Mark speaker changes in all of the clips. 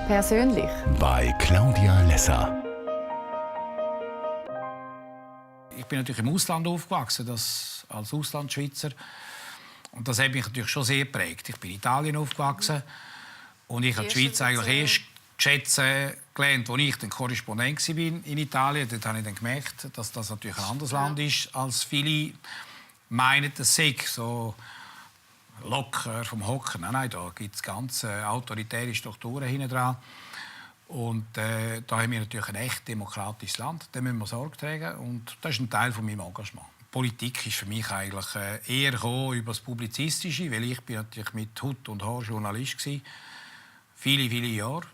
Speaker 1: Persönlich.
Speaker 2: Bei Claudia Lesser.
Speaker 3: Ich bin natürlich im Ausland aufgewachsen, als Auslandschweizer. Und das hat mich natürlich schon sehr geprägt. Ich bin in Italien aufgewachsen und ich habe die Schweiz eigentlich erst schätzen gelernt, als ich dann Korrespondent war in Italien. Dort habe ich dann gemerkt, dass das natürlich ein anderes Land ist, als viele meinen, das sei so locker vom Hocken. Nein, da gibt es ganz autoritäre Strukturen hinten dran. Und da haben wir natürlich ein echt demokratisches Land. Da müssen wir Sorge tragen. Und das ist ein Teil von meinem Engagement. Politik ist für mich eigentlich eher über das Publizistische, weil ich bin natürlich mit Hut und Haar Journalist war. Viele, viele Jahre.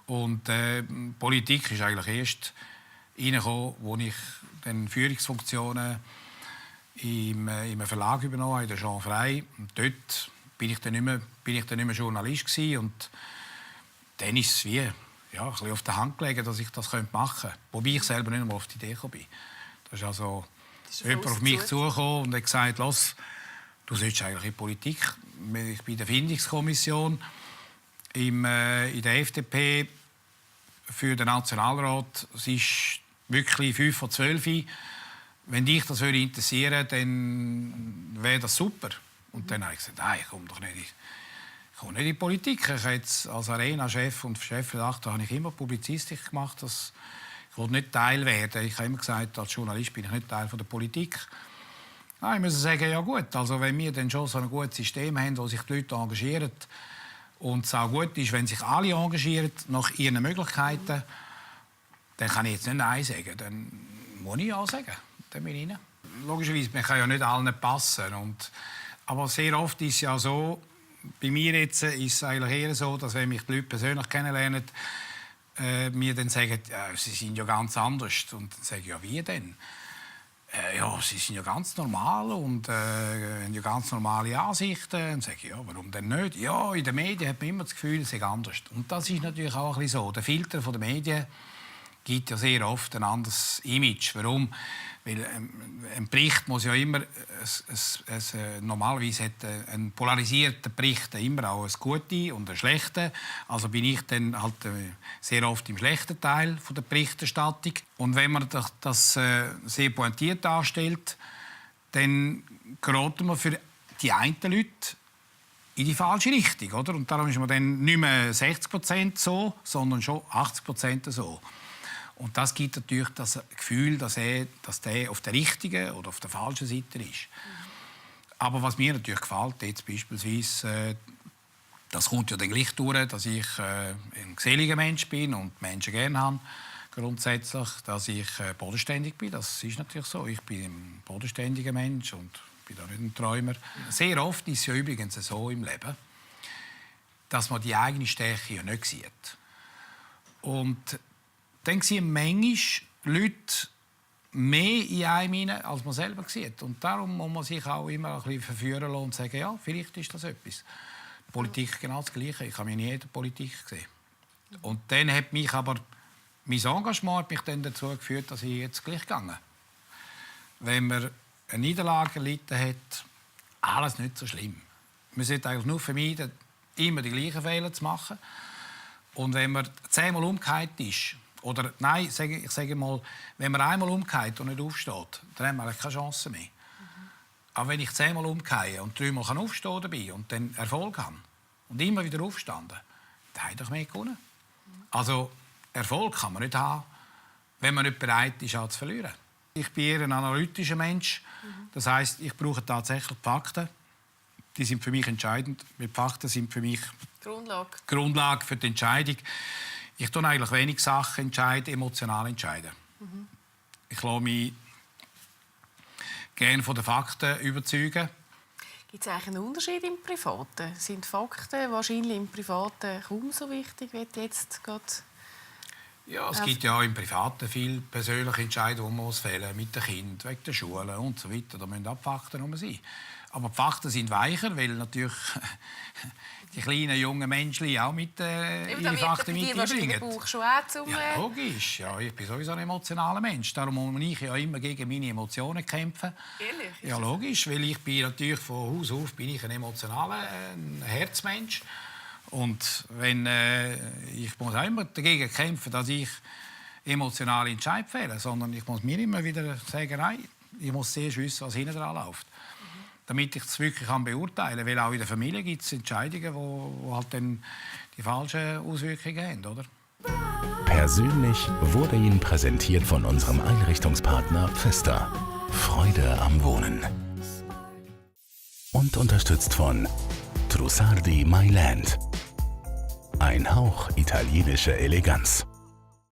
Speaker 3: Und Politik ist eigentlich erst reingekommen, als ich dann Führungsfunktionen im Verlag übernommen habe, in der Jean Frey. Und dort bin ich dann nicht mehr Journalist gewesen. Und dann ist es wie ein bisschen auf der Hand gelegen, dass ich das machen könnte. Wobei ich selber nicht mehr auf die Idee gekommen bin. Da ist also jemand auf mich zugekommen und hat gesagt, «Lass, du sollst eigentlich in Politik.» Ich bin in der Findungskommission in der FDP für den Nationalrat. Es ist wirklich 5 vor 12. Wenn dich das interessieren würde, dann wäre das super. Und dann habe ich gesagt, nein, ich komme doch nicht in die Politik. Ich habe jetzt als Arena-Chef und Chefredakteur habe ich immer Publizistik gemacht. Ich wollte nicht Teil werden. Ich habe immer gesagt, als Journalist bin ich nicht Teil der Politik. Ich muss sagen, ja gut, also wenn wir dann schon so ein gutes System haben, wo sich die Leute engagieren und es auch gut ist, wenn sich alle engagieren nach ihren Möglichkeiten, dann kann ich jetzt nicht Nein sagen. Dann muss ich Ja sagen. Dann bin ich rein. Logischerweise, man kann ja nicht allen passen. Aber sehr oft ist es ja so, bei mir jetzt ist es eigentlich eher so, dass wenn mich die Leute persönlich kennenlernen, mir dann sagen, sie sind ja ganz anders. Und dann sage ich, ja, wie denn? Ja, sie sind ja ganz normal und haben ja ganz normale Ansichten. Dann sage ich, ja, warum denn nicht? Ja, in den Medien hat man immer das Gefühl, es sei anders. Und das ist natürlich auch ein bisschen so. Der Filter der Medien gibt ja sehr oft ein anderes Image. Warum? Weil ein Bericht muss ja immer, normalerweise hat ein polarisierter Bericht immer auch ein Gute und ein Schlechte. Also bin ich dann halt sehr oft im schlechten Teil der Berichterstattung. Und wenn man das sehr pointiert darstellt, dann geraten wir für die einen Leute in die falsche Richtung. Oder? Und darum ist man dann nicht mehr 60% so, sondern schon 80% so. Und das gibt natürlich das Gefühl, dass der auf der richtigen oder auf der falschen Seite ist. Aber was mir natürlich gefällt, jetzt beispielsweise, das kommt ja dann gleich durch, dass ich ein geselliger Mensch bin und Menschen gerne habe, grundsätzlich, dass ich bodenständig bin. Das ist natürlich so. Ich bin ein bodenständiger Mensch und bin auch nicht ein Träumer. Sehr oft ist es ja übrigens so im Leben, dass man die eigene Stärke ja nicht sieht. Und dann sehen manchmal Leute mehr in einem hinein, als man selber sieht. Und darum muss man sich auch immer ein bisschen verführen lassen und sagen, ja, vielleicht ist das etwas. Die Politik ist genau das Gleiche. Ich habe mich nie in der Politik gesehen. Und dann hat mich aber mein Engagement hat mich dann dazu geführt, dass ich jetzt gleich gegangen. Wenn man eine Niederlage erlitten hat, alles nicht so schlimm. Man sollte eigentlich nur vermeiden, immer die gleichen Fehler zu machen. Und wenn man 10-mal umgekehrt ist, oder nein, ich sage mal, wenn man einmal umkehrt und nicht aufsteht, dann haben wir keine Chance mehr. Aber wenn ich 10-mal umkehre und 3-mal aufstehen dabei und dann Erfolg habe und immer wieder aufstanden, dann habe ich doch mehr gewonnen. Also Erfolg kann man nicht haben, wenn man nicht bereit ist, zu verlieren. Ich bin eher ein analytischer Mensch. Das heisst, ich brauche tatsächlich Fakten. Die sind für mich entscheidend. Die Fakten sind für mich Grundlage für die Entscheidung. Ich entscheide eigentlich wenig Sachen emotional entscheiden. Ich lasse mich gerne von den Fakten überzeugen.
Speaker 1: Gibt es eigentlich einen Unterschied im Privaten? Sind Fakten wahrscheinlich im Privaten kaum so wichtig wie jetzt gerade?
Speaker 3: Ja, es gibt ja auch im Privaten viele persönliche Entscheidungen, die man fällen mit den Kindern, wegen der Schule und so weiter. Da müssen auch Fakten sein. Aber die Fakten sind weicher, weil natürlich die kleinen, jungen Menschen auch mit ihre Fakten mitbringen.
Speaker 1: Der Bauch schon auch zum
Speaker 3: ja, logisch. Ja, ich bin sowieso ein emotionaler Mensch. Darum muss ich ja immer gegen meine Emotionen kämpfen.
Speaker 1: Ehrlich?
Speaker 3: Ja, logisch, weil ich bin natürlich von Haus auf bin ich ein emotionaler Herzmensch. Und wenn, ich muss auch immer dagegen kämpfen, dass ich emotionale Entscheidungen fälle, sondern ich muss mir immer wieder sagen, nein, ich muss zuerst wissen, was hinten dran läuft. Damit ich es wirklich beurteilen kann. Weil auch in der Familie gibt es Entscheidungen, die halt dann die falschen Auswirkungen haben, oder?
Speaker 2: Persönlich wurde Ihnen präsentiert von unserem Einrichtungspartner Pfister. Freude am Wohnen. Und unterstützt von Trussardi My Land. Ein Hauch italienische Eleganz.